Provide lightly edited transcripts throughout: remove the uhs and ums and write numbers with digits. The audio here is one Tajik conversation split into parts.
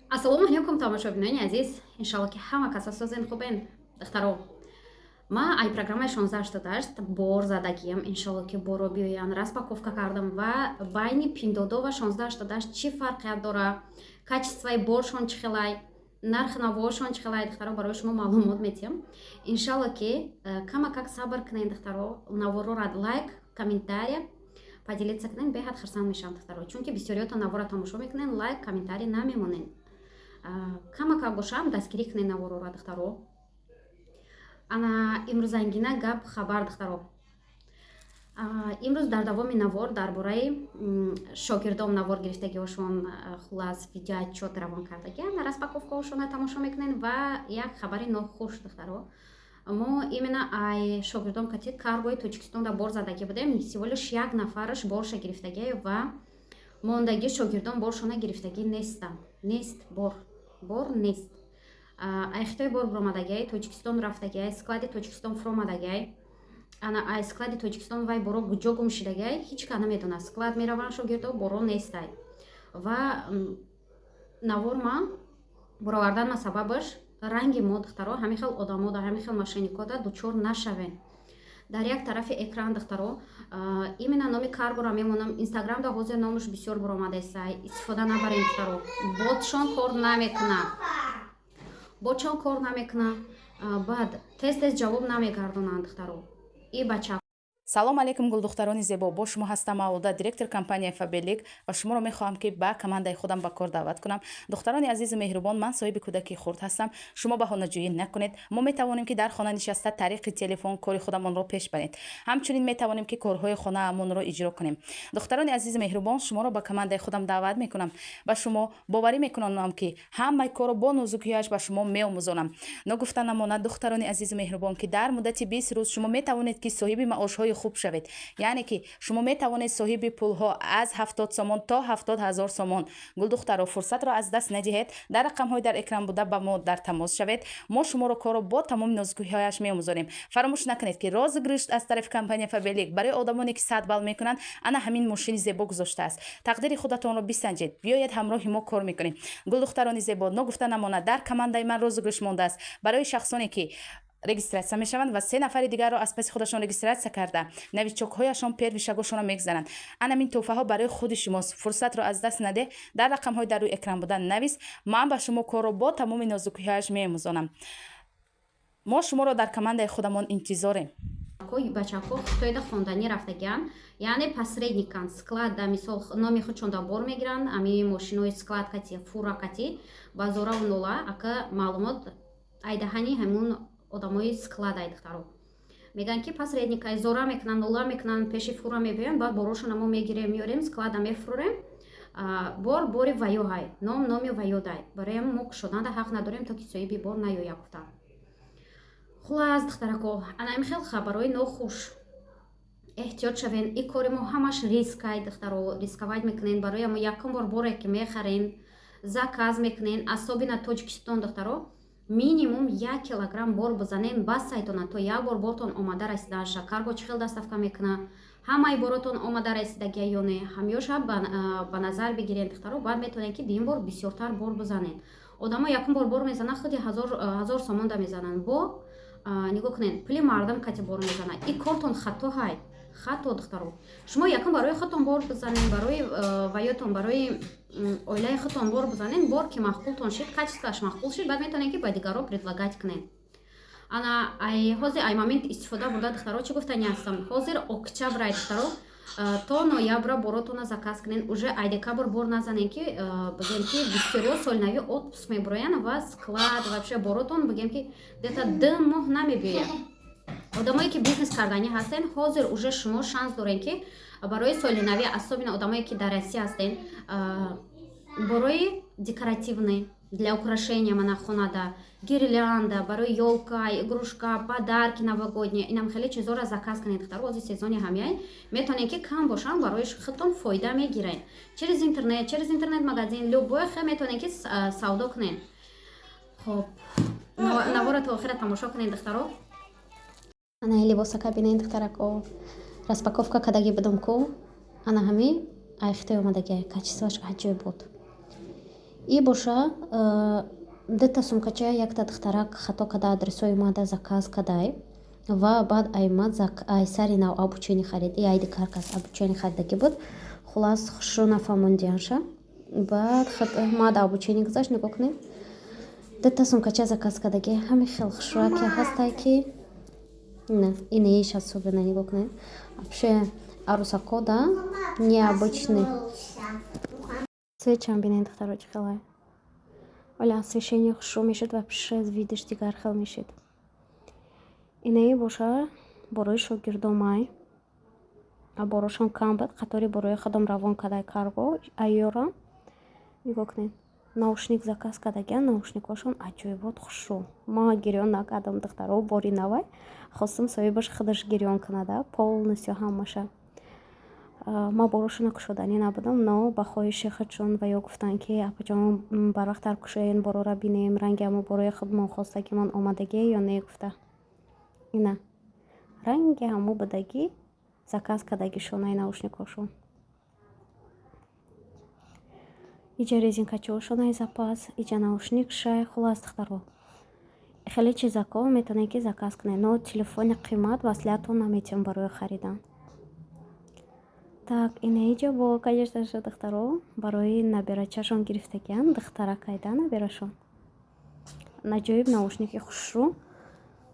Ассалому алайкум, тамошобинони азиз! Иншалло, ки ҳама каса созен, хубен. Духтаро, ма ай программаи 1688 бор задагиям. Иншалло, ки боро биёян. Распаковка кардам ва байни Пиндодо ва 1688 чӣ фарқият дора, качествои боршон чӣ хелай, нархи навошон чӣ хелай, духтаро, барои шумо маълумот метиҳам. Иншалло, ки камакак сабр кунед, духтаро. Наворора лайк, комментария, поделиться кунед, беҳад хурсанд мешавам, духтаро, чунки бисёриёто навора тамошо мекунед, лайк, комментарий намемонед. Камакак бошам, дастгирӣ кунед наворора, духтаро. Ана имрӯзангина гап хабар, духтаро. Имрӯз дар давоми навор дар бораи шогирдом навор гирифтагиҳошон, хулас, видеоотчёт равон кардагиам, распаковкаҳошона тамошо мекунед. Ва як хабари нохуш, духтаро. Мо именно ай шогирдом кати каргои Тоҷикистонда бор задагӣ будем. Всего лишь як нафараш борша гирифтагӣ ва мондагӣ шогирдон боршона гирифтагӣ нестам. Нест бор, бор нест. Ай Хитой бор буромадагиай, Тоҷикистон рафтагиай, склади Тоҷикистон фуромадагиай. Ана ай склади Тоҷикистон вай боро куҷо гум шидагиай, ҳеҷ ка намедонад. Склад мераванд шогирдо, боро нестай. Ва навор ма буровардан ма сабабаш ранги мо, духтаро, ҳамин хел одамо да, ҳамин хел мошенникода дучор нашавем. Дар як тарафи экран, духтаро, именно номи каргора мемонам. Инстаграмда ҳозир номаш бисёр буромадаеста, истифода набарем, духтаро. Ботшон кор намекунад, ботшон кор намекунад, баъд тез тез ҷавоб намегардонанд, духтаро. И бача Салом алейкум, гулдухтарони зебо! Бо шумо ҳастам Авлода, директор компанияи Фаберлик, ва шуморо мехоҳам, ки ба командаи худам ба кор даъват кунам. Духтарони азизу меҳрубон, ман соҳиби кӯдаки хурд ҳастам. Шумо баҳонаҷӯӣ накунед. Мо метавонем, ки дар хона нишаста, тариқи телефон кори худамонро пеш барем. Ҳамчунин метавонем, ки корҳои хонаамонро иҷро кунем. Духтарони азизу меҳрубон, шуморо ба командаи худам даъват мекунам. Ба шумо боварӣ мекунонам, ки ҳамаи корро бо нозукиҳояш ба шумо меомӯзонам. Ногуфта намонад, духтарони азизу меҳрубон, ки дар муддати 20 рӯз шумо метавонед, ки соҳиби маошҳои хуб шавед, яъне ки шумо метавонед соҳиби пулҳо аз 70 сомон то 70 000 сомон. Гулдухтаро, фурсатро аз даст надиҳед. Дар рақамҳои дар экран буда ба мо дар тамос шавед. Мо шуморо корро бо тамоми нозукиҳояш меомӯзонем. Фаромӯш накунед, ки розыгрыш аз тарафи компания Фаберлик барои одамоне, ки 100 балл мекунанд, ана ҳамин мошини зебо гузоштааст. Тақдири худатонро бисанҷед. Биёед, ҳамроҳи мо кор мекунем. Гулдухтарони зебо, ногуфта намонад, дар командаи ман розыгрыш мондааст барои шахсоне, ки регистрация мешаванд ва се нафари дигарро аз паси худашон регистрация карда, новичокҳояшон первый шагошонро мегузаранд. Анамин тӯҳфаҳо барои худи шумост. Фурсатро аз даст надеҳ. Дар рақамҳои дар рӯи экран буда навис. Ман ба шумо корро бо тамоми нозукиҳояш меомӯзонам. Мо шуморо дар командаи худамон интизорем. Бачаҳо Хитоида хонданӣ рафтагианд, яъне посредниканд. Склад да, мисол, номи худшон да бор мегиранд. Ами мошинои склад кати, фура кати, базораву нола ака маълумот айдаҳани ҳамун одамои склад ай, духтаро. Мегӯянд, ки посредник ай, зора мекунанд, нола мекунанд, пеши фура мебиёянд, баъд борошона мо мегирем, меорем, склада мефурӯрем. Бор бори ваёҳай, ном номи ваёдай, барои мо кушоданда ҳақ надорем, то ки соҳиби бор наёя, гуфтам. Хулас, духтарако, ана ин хел хабарҳои нохуш. Эҳтиёт шавен. И кори мо ҳамаш риск ай, духтаро, рисковать мекунен. Барои мо якум бор боре ки мехарен, заказ мекунен, особенно Тоҷикистон, духтаро, минимум 1 килограмм бор бизанен, бас сайтона, то як бор бортон омада расидаша. Карго чӣ хел доставка мекуна, ҳамаи боротон омада расидагия ё не, ҳамёша ба назар бигирен, духтаро. Баъд метавонед, ки дуюм бор бисёртар бор бизанед. Одамо якум бор бор мезананд, худи ҳазор сомонда мезананд. Бо нигоҳ кунед, пули мардам кати бор мезанад. И кортон хато ҳай, хато, духтаро. Шумо якум барои худтон бор бизанед, барои ваётон, барои оилаи худтон бор бизанед. Бор ки маъқултон шид, качествоаш маъқул шид, баъд метавонед, ки ба дигарро предлагать кунед. Ана ай ҳозир ай момент истифода бурда, духтаро, чӣ гуфтани ҳастам? Ҳозир октябр ай, духтаро, то ноябра боротона заказ кунед. Уже ай декабр бор назанед, ки бигем, ки бисёриҳо соли нави отпуск мебуроянд ва склад вообще боротон, бигем, ки где-то 2 моҳ намебиёяд. Одамое ки бизнес карданӣ ҳастен, ҳозир уже шумо шанс доред, ки барои соли нави, особенно одамое ки дар Россия ҳастен, борои декоративный, для украшения, мана хонада гирлянда, барои ёлка, игрушка, подарки новогодние, инам хеле чизоро заказ кунед, духтаро. Ҳозир сезони ҳамяй, метавонед, ки кам бошанд, барои худтон фоида мегиред. Через интернет, через интернет магазин, любой хе метавонед, ки савдо кунед. Хоб, навора то охира тамошо кунед, духтаро. Ана либосака бинед, духтарако, распаковка кадаги будам ку. Ана ҳами ай Хитой омадагия, качествоаш аҷоиб буд. И боша дута сумкача якта духтарак хато када, адресои мада заказ кадай ва баъд ай ма ай сари нав обучение харид. И айди каркас обучение харидагӣ буд. Хулас, хушрӯ нафаҳмондиянша. Баъд мада обучение гузашт. Нигоҳ кунед, дута сумкача заказ кардагӣ, ҳами хел хушрӯаки ҳастай, ки инаиш особенно нигоҳ кунед, вообще арӯсако да необычный. Цветшам бинед, духтаро, чӣ хелай. Вале освещение хушрӯ мешуд, вообще видиш дигар хел мешид. Инаи боша борои шогирдомай, борошон кам буд, қатори борои худам равон кадай карго айёра. Нигоҳ кунед, наушник заказ кардагиан, наушникҳошон аҷоибот хушрӯ. Ма гирён накардам, духтаро, бори навай хостам соҳибаш худаш гирён кунада полностью ҳамаша. Ма борошона кушоданӣ набудам, но ба хоҳиши худшон ва ё гуфтанд, ки апаҷон, барвақттар кушоен, борора бинем, ранги ҳамо борои худмон хостагимон омадагӣ ё не, гуфта. Ина ранги ҳамо будагӣ заказ кардагишон ай наушникҳошон. Иҷа резинкачаҳошон ай запас, иҷа наушник шай. Хулас, духтаро, хеле чизако метавонед, ки заказ кунед, но телефони қимат маслиҳатон наметиҳам барои харидан. Так, ина иҷа бо, конечно же, духтаро, барои набирачашон гирифтагиан, духтаракайда набирашон. Наҷоиб наушники хушрӯ,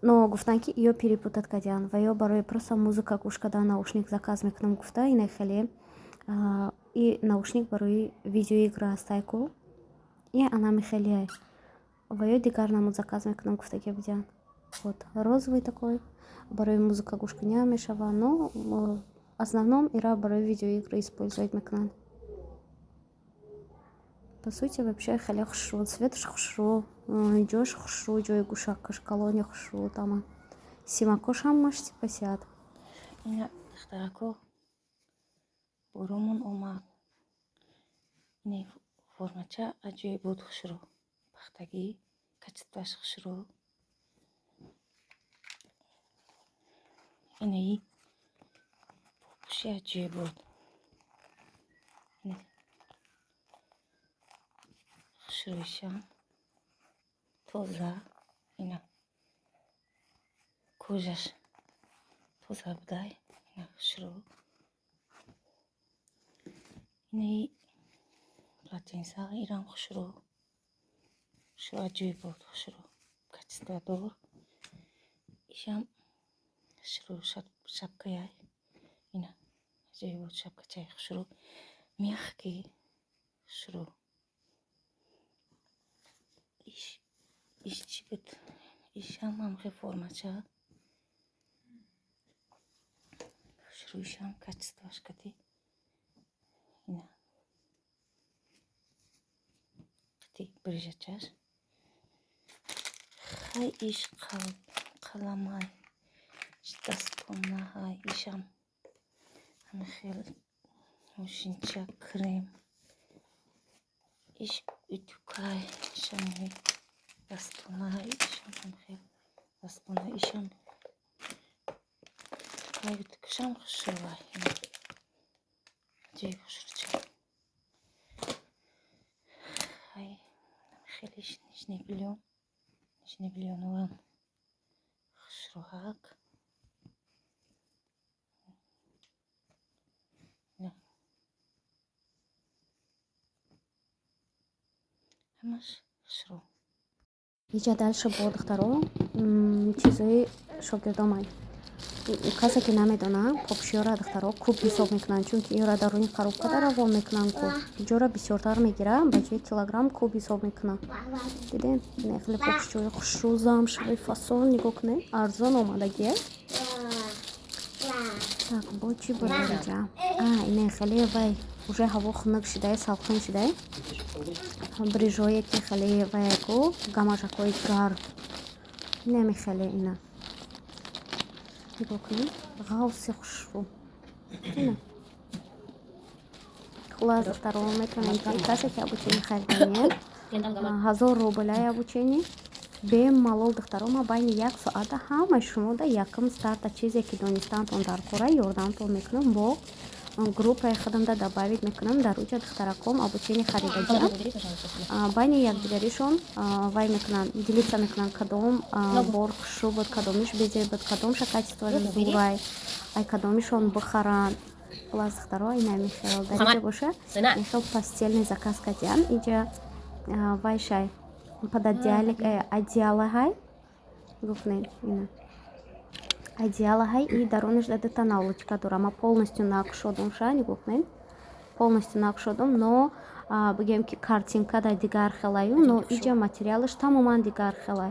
но гуфтанд, ки ё перепутать кардиан ва ё барои просто музыка гӯш кардан наушник заказ мекунам гуфта. Ина хеле и наушник барои видеоигра ҳастай ку, и анами хелеай ва ё дигар намуд заказ мекунам гуфтагӣ будиан. Вот розовый такой, барои музыка гӯш кунӣ мешава, но основном ира барои видеоигры использовать мекунанд. По сути, вообще хеле хушрӯ, цветаш хушрӯ, ҷош хушрӯ, ҷои гӯшакаш калони хушрӯ, тама симакош ҳамаш сипасият. Ина, духтарако, боромон омад. Ина формача аҷоиб буд, хушрӯ, пахтагӣ, качестваш хушрӯ. Инаи пӯши аҷоиб буд, хушрӯишам тоза. Ина кожаш тоза будай, ина хушрӯ. Инаи полотенца ирам хушрӯ, хушрӯ, аҷоиб буд, хушрӯ, качество дор. Ишам хушрӯ, шапкаяй, ина аҷоиб буд, шапкачаи хушрӯ, мягкий, хушрӯ. Иш чӣ буд? Ишам ҳамхел формача хушрӯ, ишам качествоаш кати, ина қити брижачаш. Хай, иш қаламай, дастпонаҳай, ишам ҳамихел мошинча, крем, иш утюгай, ишам дастпонаҳай, ишам ҳамихел дастпона, ишам утюгшам хушрӯвай, аҷоиб хушрӯча. Хай, хеле нижний бельё, нижний бельёновам хушрӯҳак. Ҳамаш хушрӯ. Иҷа дальше бо, духтаро, чизои шогирдомай. Касе ки намедона, попшиёра, духтаро, куб ҳисоб мекунанд, чунки иёра даруни коробкада равон мекунанд ку, ҷора бисёртар мегира, ба ҷои килограмм куб ҳисоб мекунанд. Дидем, хеле попшиёи хушрӯ, замшевый фасон, нигоҳ кунед, арзон омадагия. Так, бо чӣ буд инҷа? Ина хеле вай уже ҳаво хунук шудай, салқин шудай, брижое ки хеле ваяку гамашакҳои гарм, инами хеле, ина нигоҳ кунед, ғавси хушрӯ, ина. Хулас, духтаро, метавонем, ки касе ки обучение харидание, 1000 рублай обучение бемалол. Духтаро, ма байни як соата ҳамаи шумода якум старта чизе ки донистаантон дар кора ёрдамтон мекунам бо. Группаи худамда добавить мекунам. Дар уҷа духтараком обучение харидагиам, байни якдигаришон вай мекунанд, делиться мекунанд, кадом бор хушрӯ буд, кадомиш безеб буд, кадомша качествоаш зурай, ай кадомишон бихаранд. Хулас, духтаро, ина михел дар иҷа боша, михел постельный заказ кардиам. Иҷа вай шай пододеяльник, одеялаҳай гуфтнед, ина одеялаҳай и дарунаш дута наволочка дора. Ма полностью накушодум ша, нигоҳ кунед, полностью накушодум, но бигӯем, ки картинка да дигар хелаю, но иҷа материалаш тамоман дигар хелай.